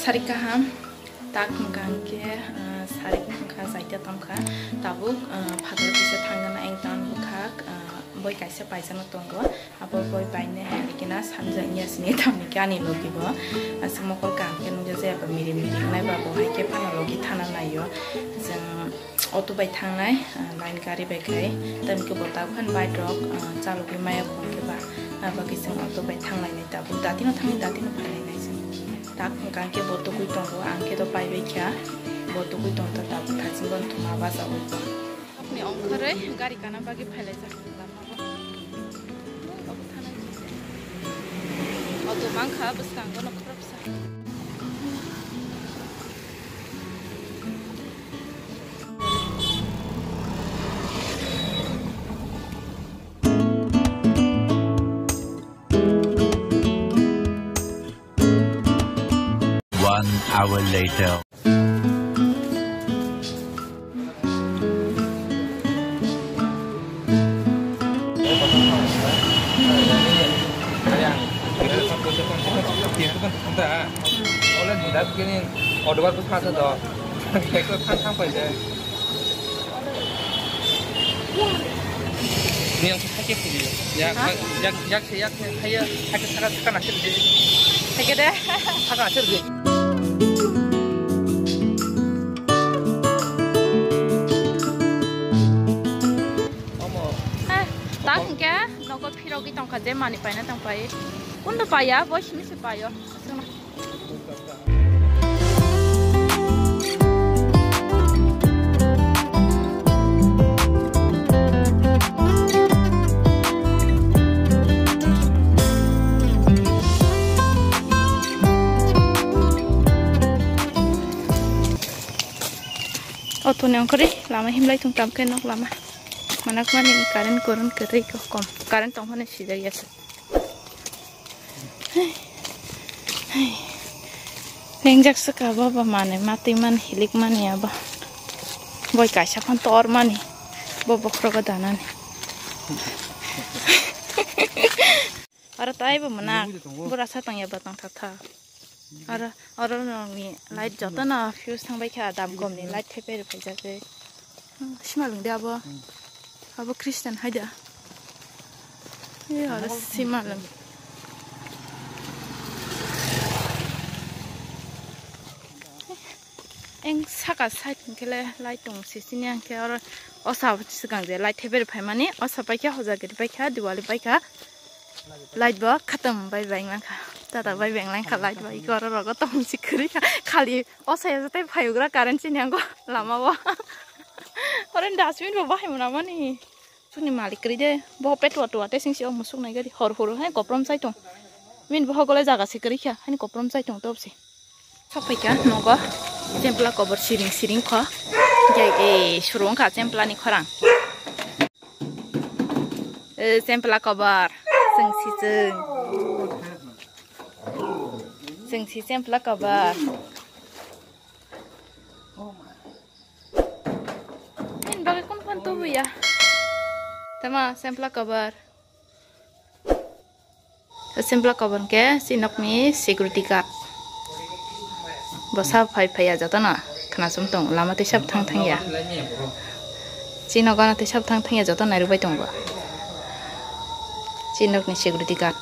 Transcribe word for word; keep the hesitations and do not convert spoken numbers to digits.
Sari kaham, tak hwnkha hwnkhe, ah, sari wngkha, jaita tongkha, tabuk, ah, phataro kisa thangna engtang bwkhak, ah, boi kaisa paijano tongo, abo boi painai hai khe na samjak ya sini tamni khe ani logi bo, aswk mokol kaham khe nukya jaya ba mirim mirim nai ba bo hai khe phano logi thana naio, chwng auto bai thangnai, ah, line gari bai khai, tamni khe bo tabuk phano bike rok, ah, chalogwi maya bo hwnkhe ba, ah, bagwi chwng auto bai thanglainai tabuk datino thangwi datino phailainai chwng. Tak hwnkha khe bo tugui tongo, ang khe to paibai kha, bo tugui tongkha tabuk thaching bono thuma bachaui bo. Ni ongkhorwi gari kana bagwi phailaijak lama bo. Auto mankha bwskango no khoroksa. One hour later. Ni ang sakhe phuji. Ya, ha? Yak, yak se, yak se, haiya, haiya saka, saka nasi rudi. Haiya de. Saka nasi rudi. Omo. Eh, tak hingke, nogo phirogwi tongkha je mani paina tongpai. Kundo paya, bo simi se payo. Aswkno. Auto ni ongkhorwi lama himlai thung tam khe nok lama. Manakmani current, current kwrwi kok kom. Current tongphani sijak ya se. Lengjak swka bo, bo mane matwi man hilik mani abo. Boi kaisa phon tor mani. Bo bokhrogo danani. Aro tai bo mwnang. Bura sa tong ya ba tong tha tha. Aro, aro nokni light jotono fuse thangbai kha, dam komni light thepai rw phaijak tei. Hmm, simalwng de abo. Hmm. Abo Christian hai da. E, aro simalwng. Eng saka side hwnkhe le light tong sisini, hwnkhe oro osa swkang je light thepai rw phaimani, osa paikha, hojagiri paikha, Diwali paikha. Light bo khatam bai bai mankha. Tata bai bai langkha light bo. Iko oro rogo tong si kwrwi kha. Khali o saya jate phayugra current chini ango lama bo. Oro dustbin bo bahai mwnamani. Chwngni malik kwrwi de. Bo petwa twa te singsi o musuk nai gari hor horo hai koprom sai tong. Min bo hogole jaga se kwrwi kha. Haini koprom sai tong tobsi. Sokphaikha nogo, chempla kobor siring siring kho. Jai, e, suru wngkha chempla ni khorang. E, chempla kobor, chwng si chwng. Chwng si chempla kobor. Nini bagwi kun phone tubuya? Tama chempla kobor. Simpla kobor hwnkhe si nokni security guard. Bo sabo phai phaiya jotono khwnasum tongo, lama twi sabo thang thangya. Si nogo ano twi sabo thang thangya joto nairwkbai tongo. Si nokni security guard.